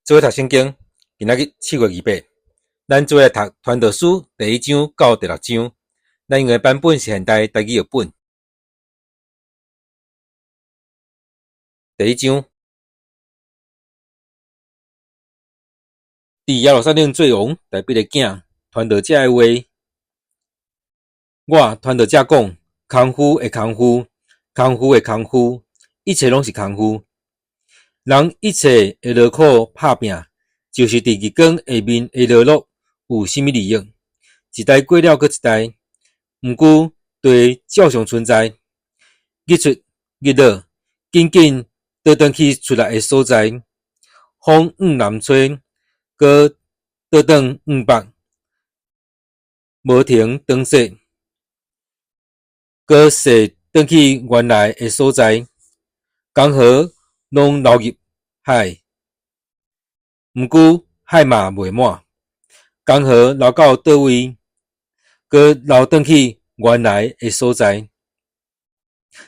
做伙讀聖經，今仔日7月28，咱做伙來讀《傳道書》第一章到第六章。咱用的版本是現代台語譯本。第一章，佇耶路撒冷做王大衛的囝，傳道者的話。我傳道者講，空虛的空虛，空虛的空虛，一切攏是空虛。人一切的勞苦拍拚，就是佇日光下面的勞碌，有啥物利益？一代過了閣一代，毋過地照常存在。日出日落，緊緊倒轉去出來的所在。風向南吹，閣倒轉向北，無停頓息，閣踅轉去原來的所在。江河攏流入海，毋過海嘛袂滿。江河流到佗位，閣流轉去原來的所在。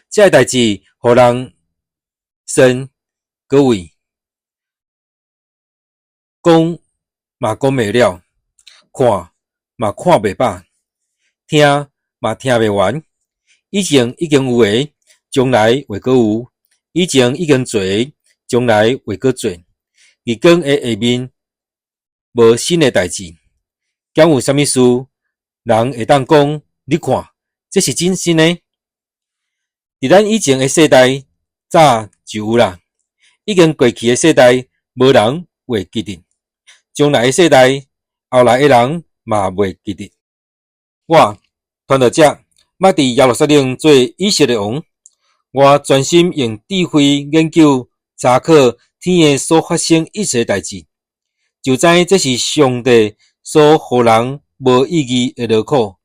這个代誌，予人生閣畏，講嘛講袂了，看嘛看袂飽，聽嘛聽袂完。以前已經有的，將來會閣有；以前已經做的，將來會閣做。日光的下面無新的代誌，敢有啥物事，人會當講？你看，這是真新的。佇咱以前的世代，早就有啦。已經過去的世代，無人會記得；將來的世代，後來的人嘛袂記得。我傳道者，捌佇耶路撒冷做以色列王。我專心用智慧研究查考天下所發生一切代誌，就知這是上帝所予人無意義的勞苦。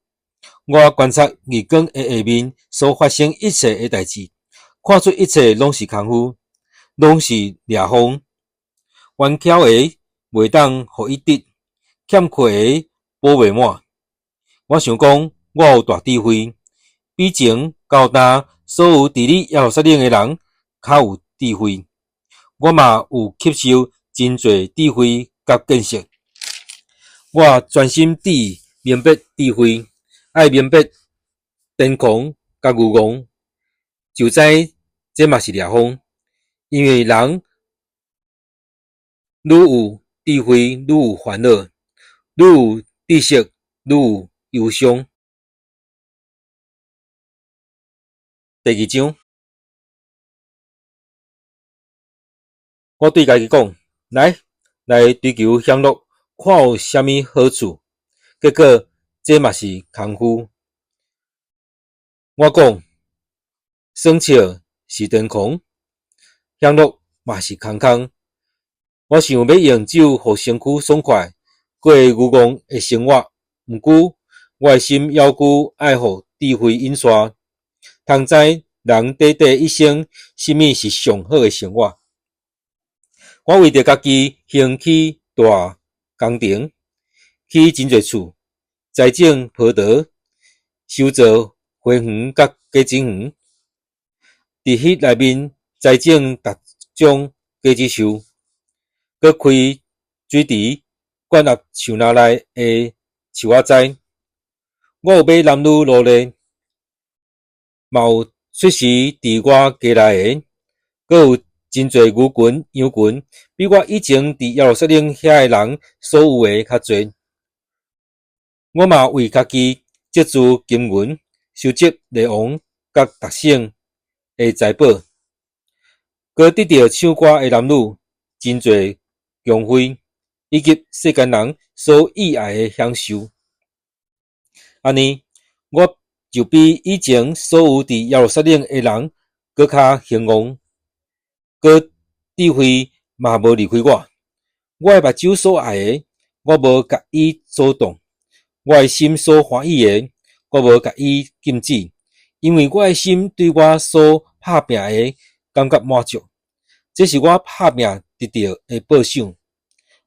我觀察日光的下面所發生一切的代誌，看出一切攏是空虛，攏是掠風。頑巧的袂當予伊得，欠缺的補袂滿。我想講，我有大智慧，比前到今所有治理耶路撒冷的人較有智慧。我嘛有吸收真濟智慧佮見識。我專心致意明白智慧，愛明白癲狂佮愚戇，就知這嘛是掠風。因為人愈有智慧，愈有煩惱；愈有知識，愈有憂傷。第二章，我對家己講：來，來追求享樂，看有啥物好處。結果這嘛是空虛。我講，耍笑是癲狂，享樂嘛是空空。我想欲用酒予身軀爽快，過愚戇的生活。毋過，我的心猶舊愛予智慧引帶，通知人短短一生，啥物是上好的生活。我為著家己興起大工程，起真濟厝，栽種葡萄，修造花園佮果子園。佇彼內面栽種逐種果子樹，閣開水池，灌納樹林內的樹仔栽。我有買男女奴隸，嘛有出時佇我家內的，閣有真濟牛群、羊群，比我以前佇耶路撒冷遐的人所有的較濟。我嘛為家己積聚金銀，收集列王佮各省的財寶，閣得著唱歌的男女，真濟宮妃，以及世間人所喜愛的享受。按呢，我就比以前所有佇耶路撒冷的人閣較興旺，閣智慧嘛無離開我。我的目睭所愛的，我無共伊阻擋；我的心所歡喜的，我無共伊禁止。因為我的心對我所拍拚的感覺滿足，這是我拍拚得著的報賞。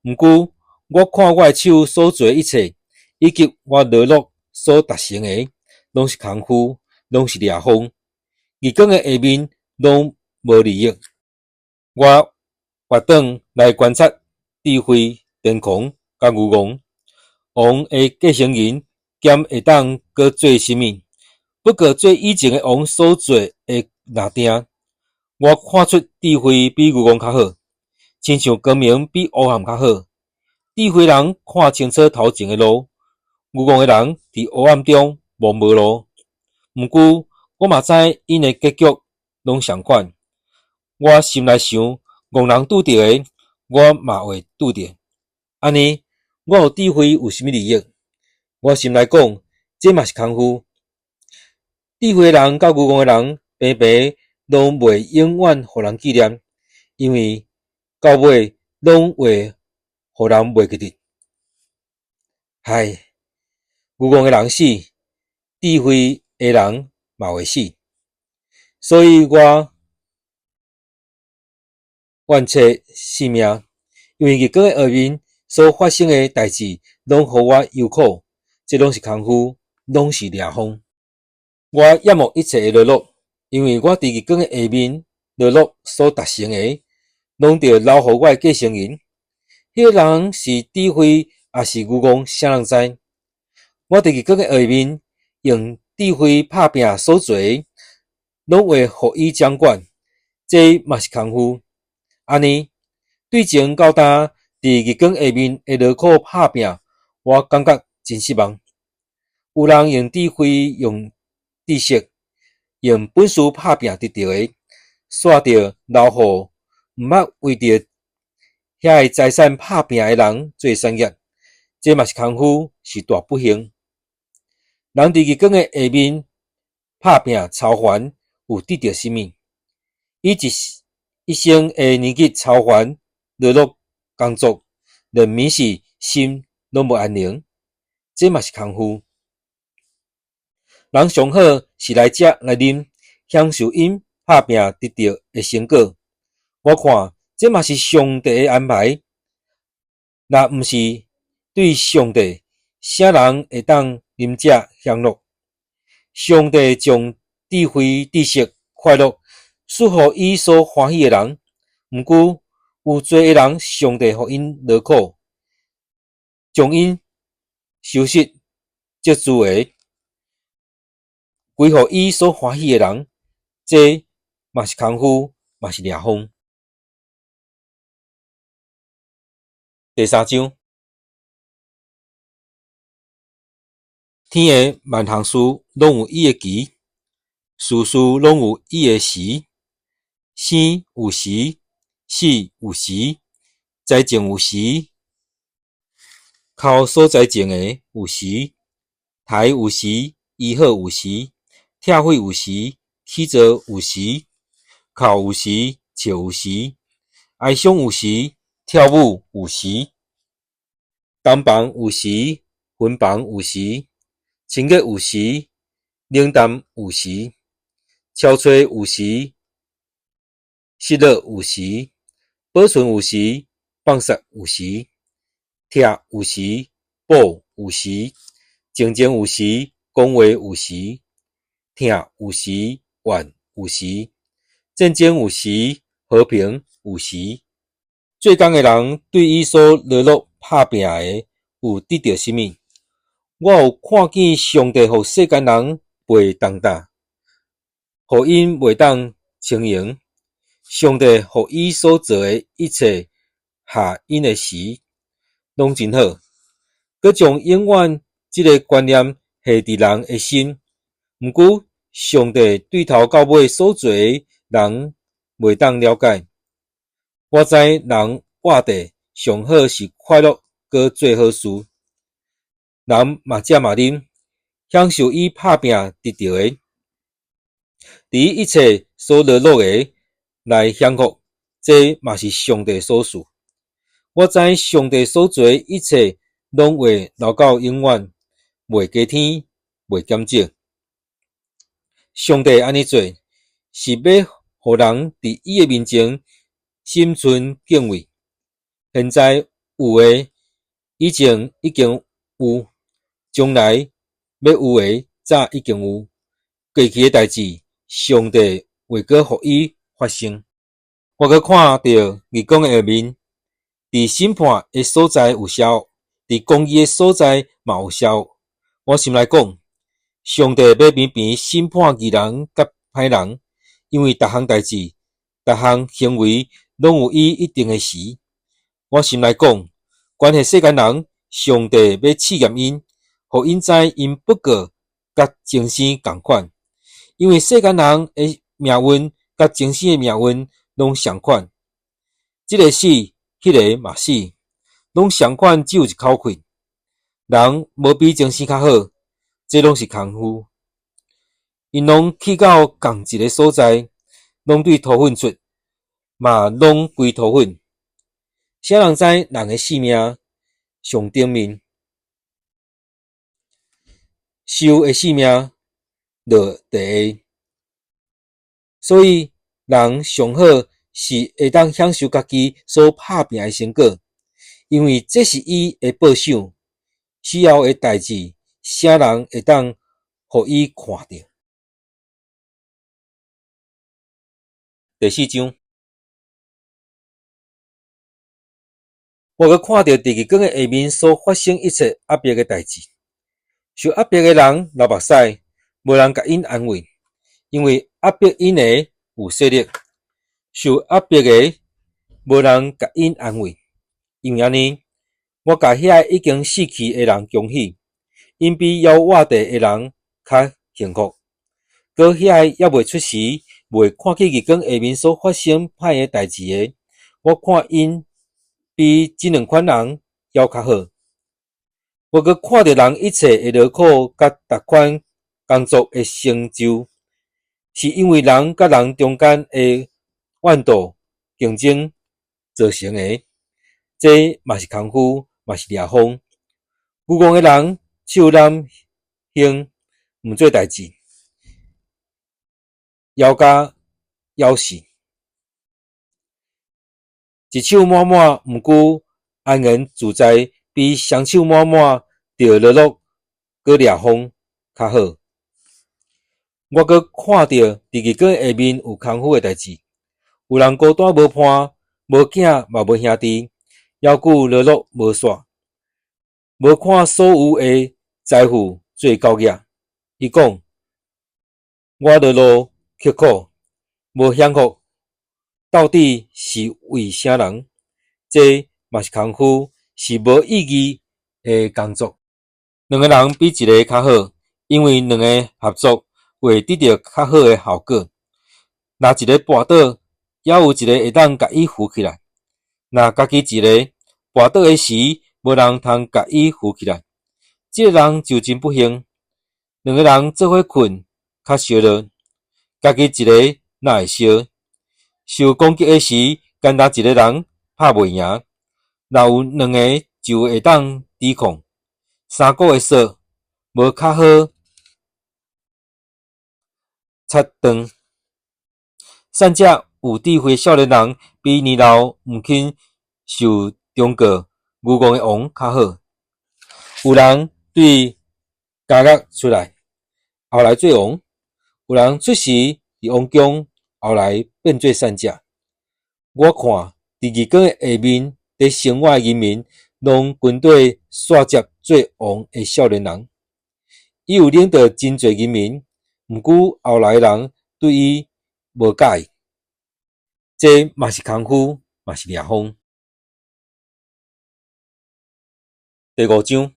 毋過，我看我的手所做的一切，以及我勞碌所達成的，攏是空虛，攏是掠風。日光的下面攏無利益。我活轉來觀察智慧、癲狂佮愚戇。王的繼承人敢會當閣做啥物？不過做以前的王所做的若定。我看出智慧比愚戇較好，親像光明比烏暗較好。智慧人看清楚頭前的路，愚戇的人佇烏暗中摸無路。毋過我嘛知𪜶的結局攏相款。我心內想，戇人拄著的，我嘛會拄著。按呢，我有智慧有啥物利益？我心內講，這嘛是空虛。智慧的人佮愚戇的人，平平攏袂永遠予人紀念，因為到尾攏會予人袂記得。唉，愚戇的人死，智慧的人嘛會死。所以我怨切性命，因為日光的下面所發生的代誌，攏予我憂苦，這攏是空虛，攏是掠風。我厭惡一切的勞碌，因為我佇日光的下面勞碌所達成的，攏著留予我的繼承人。彼個人是智慧，抑是愚戇，啥人知？我佇日光的下面用智慧拍拚所做的，攏會予伊掌管，這嘛是空虛。按呢，對前到今，佇日光下面的勞苦拍拚，我感覺真失望。有人用智慧、用知識、用本事拍拚得著的，煞著留予毋捌為著遐个財產拍拚的人做產業，這嘛是空虛，是大不幸。人佇日光的下面拍拚操煩，有得著啥物？伊一生的年日操煩勞碌工作，連暝時心攏無安寧，這嘛是空虛。人上好是來食來啉，享受𪜶拍拚得著的成果。我看這嘛是上帝的安排。若毋是對上帝，啥人會當啉食享樂？上帝將智慧、知識、快樂賜予伊所歡喜的人。毋過有濟的人，上帝予𪜶勞苦，將𪜶收拾積聚的，歸予伊所歡喜的人，這嘛是空虛，嘛是掠風。第三章，天的萬項事攏有伊的期，事事攏有伊的時，生有時，死有時，栽種有時，摳所栽種的有時，刣有時，醫好有時，拆毀有時，起造有時，哭有時，笑有時，哀傷有時，跳舞有時，同房有時，分房有時，親熱有時，冷淡有時，憔悴有時，失落有時，保存有時，放殺有時，拆有時，補有時，靜靜有時，講話有時，疼有時，怨有時，戰爭有時，和平有時。做工的人對伊所勞碌拍拚的有得著啥物？我有看見上帝予世間人背重擔，予𪜶袂當輕盈。上帝予伊所造的一切合𪜶的時，攏真好。閣將永遠這个觀念下佇人的心。毋過，上帝對頭到尾所做的，人袂當了解。我知人活著上好是快樂，閣做好事。人嘛食嘛啉，享受伊拍拚得著的，佇伊一切所勞碌的來享福，這嘛是上帝所賜。我知上帝所做的一切，攏會留到永遠，袂加添，袂減少。上帝按呢做，是欲予人佇伊的面前心存敬畏。現在有的，以前已經有；將來欲有的，早已經有。過去的代誌，上帝會閣予伊發生。我閣看著日光的下面，佇審判的所在有邪惡，佇公義的所在嘛有邪惡。我心內講，上帝欲平平審判義人佮歹人，因為逐項代誌、逐項行為攏有伊一定的時。我心內講，關係世間人，上帝欲試驗𪜶，予𪜶知𪜶不過佮精生仝款，因為世間人的命運佮精生的命運攏相款。這个死，彼个嘛死，攏相款，只有一口氣。人無比精生較好，這攏是空虛。𪜶攏去到仝一个所在，攏對塗糞出，嘛攏歸塗糞。啥人知人的性命上頂面？獸的性命落地下。所以人上好是會當享受家己所拍拚的成果，因為這是伊的報賞。死後的代誌，啥人會當予伊看著？第四章，我閣看著佇日光的下面所發生一切壓迫的代誌。受壓迫的人流目屎，無人共𪜶安慰，因為壓迫𪜶的有勢力。受壓迫的，無人共𪜶安慰，因為按呢，我共遐已經死去的人恭喜，𪜶比猶活著的人較幸福。閣遐猶未出世，未看見日光下面所發生歹的代誌的，我看𪜶比這兩款人猶較好。我閣看著人一切的勞苦佮逐款工作的成就，是因為人佮人中間的怨妒競爭造成的，這嘛是空虛，嘛是掠風。愚戇的人手攬胸，毋做代誌，枵甲枵死。一手滿滿，毋過安然自在，比雙手滿滿著落落閣掠風較好。我閣看著佇日光下面有空虛的代誌，有人孤單無伴，無囝嘛無兄弟，猶久勞碌無煞，無看所有的財富做厚業。伊講：我勞碌刻苦，無享福，到底是為啥人？這嘛是空虛，是無意義的工作。兩個人比一个較好，因為兩个合作會得著較好的效果。若一个跋倒，猶有一个會當共伊扶起來；若家己一个跋倒的時，無人通共伊扶起來，這个人就真不幸。兩个人做伙睏較燒熱，家己一个哪會燒？受攻擊的時，干焦一个人拍袂贏。若有兩个就會當抵抗。三股的索無較好切斷。善者有智慧少年人，比年老毋肯受忠告愚戇的王較好。有人對監獄出來，後來做王；有人出世佇王宮，後來變做善者。我看佇日光的下面，佇生活的人民，攏跟綴煞接做王的少年人。伊有領導真濟人民，毋過後來人對伊無佮意。這嘛是空虛，嘛是掠風。第五章，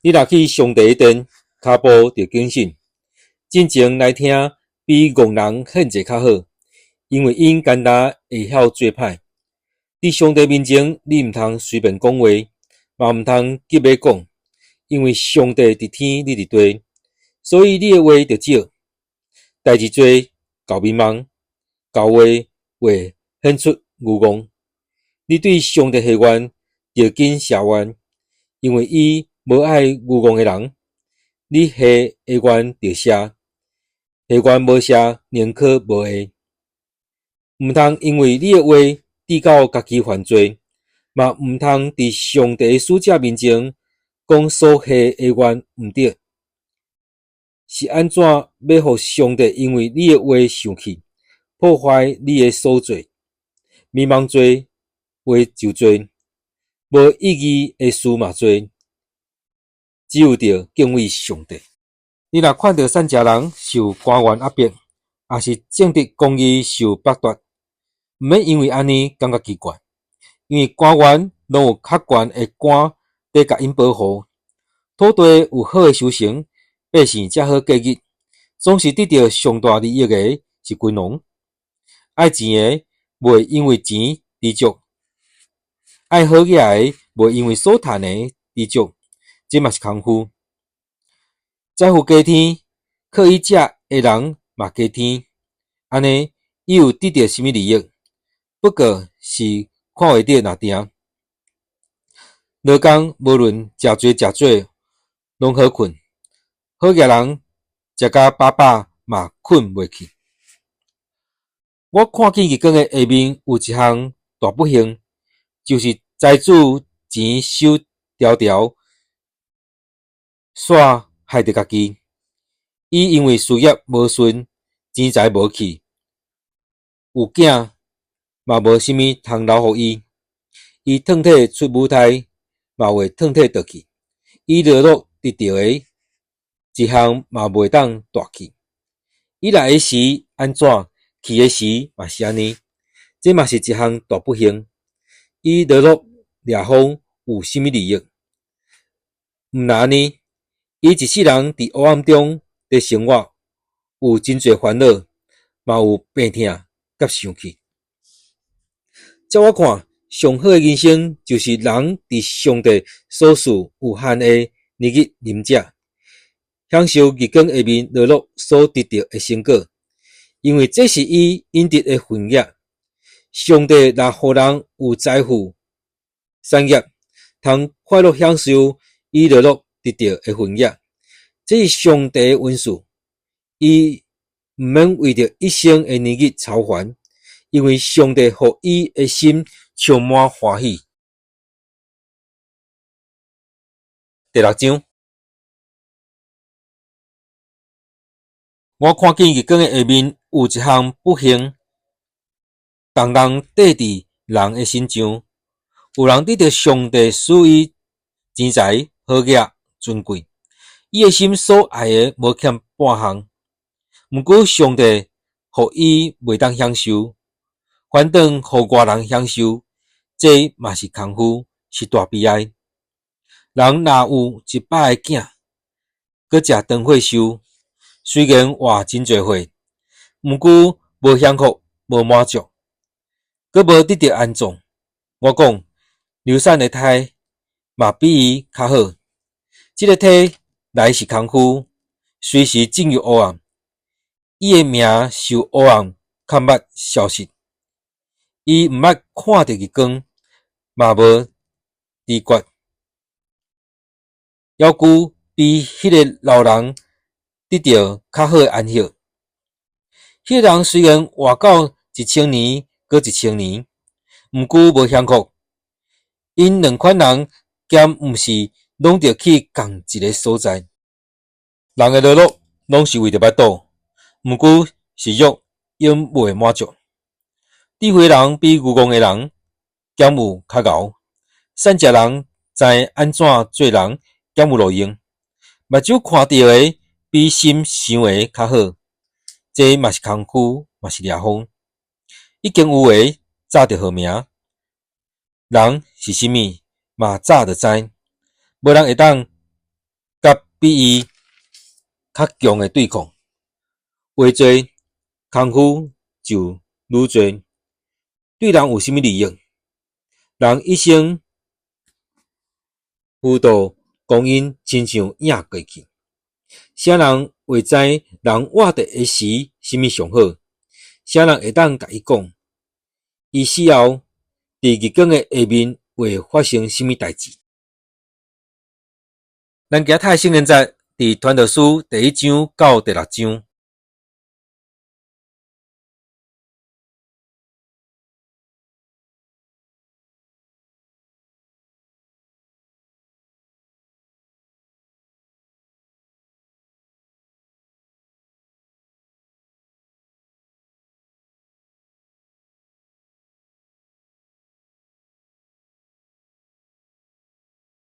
你若去上帝的殿，跤步著謹慎，進前來聽，比戇人獻祭較好，因為𪜶干焦會曉做歹。佇上帝面前，你毋通隨便講話，嘛毋通急欲講，因為上帝佇天，你佇地，所以你的話著少。代誌濟，厚面盲；厚話會顯出愚戇。你對上帝下願，著緊寫願，因為伊無愛愚戇的人。你下的願著寫，下願無寫，寧可無下。毋通因為你的話致到家己犯罪，嘛毋通佇上帝的使者面前講所下的願毋對。是按怎欲予上帝因為你的話生氣，破壞你的所做？迷茫濟，話就濟，無意義的事嘛濟，只有著敬畏上帝。你若看著散食人受官員壓迫，抑是正直公義受剝奪，毋免因為按呢感覺奇怪，因為官員攏有較懸的官佇共𪜶保護。土地有好的收成，百姓才好過日。總是得著上大利益的是君王。愛錢的袂因為錢知足，愛好額的袂因為所趁的知足，這嘛是空虛。財富加添，靠伊食的人嘛加添，按呢伊有得著啥物利益？不過是看袂著爾定。勞工無論誠濟誠濟，攏好睏；好額人食甲飽飽嘛睏袂去。我看見日光的下面有一項大不幸，就是財主錢收牢牢，煞害著家己。伊因為事業無順，錢財無去，有囝嘛無啥物通留予伊。伊褪體出母胎，嘛會褪體倒去。伊勞碌得著的，一項嘛袂當帶去。伊來的時按怎，去的時嘛是按呢。這嘛是一項大不幸。伊勞碌掠風有啥物利益？毋若按呢，伊一世人佇黑暗中佇生活，有真濟煩惱，嘛有病疼佮生氣。照我看，上好的人生就是人佇上帝所賜有限的年日啉食，享受日光下面勞碌所得著的成果，因為這是伊應得的份額。上帝若予人有財富、產業，通快樂享受伊勞碌得著的份額，這是上帝的恩賜。伊毋免為著一生的年日操煩，因為上帝予伊的心充滿歡喜。第六章，我看見日光的下面有一項不幸，重重綴佇人的身上。有人得著上帝賜伊錢財、好額、尊貴，伊的心所愛的無欠半項。毋過上帝予伊袂當享受，反轉予外人享受，這嘛是空虛，是大悲哀。人若有100個囝，閣食長歲壽，雖然活真濟歲，毋過無享福、無滿足，閣無得著安葬。我講，流產的胎嘛比伊較好。這个體來是空虛，隨時進入黑暗。伊的名受黑暗崁抹消失。伊毋捌看著日光，嘛無知覺。猶舊比彼个老人得著較好的安息。彼个人雖然活到1000年，閣1000年，毋過無享福。𪜶兩款人敢毋是攏著去仝一个所在？人的勞碌攏是為著腹肚，毋過食欲永袂滿足。智慧人比愚戇的人敢有較𠢕？散食人知按怎做人，敢有路用？目睭看著的比心想的較好，這嘛是空虛，嘛是掠風。已經有的早就號名，人是啥物嘛早就知，無人會當佮比伊較強的對抗。話濟空虛就愈濟，對人有啥物利益？人一生虛度光陰，親像影過去。啥人會知人活著的時啥物上好？啥人會當共伊講？伊死後，佇日光的下面會發生啥物代誌？咱今仔讀的聖經節佇傳道書第一章到第六章。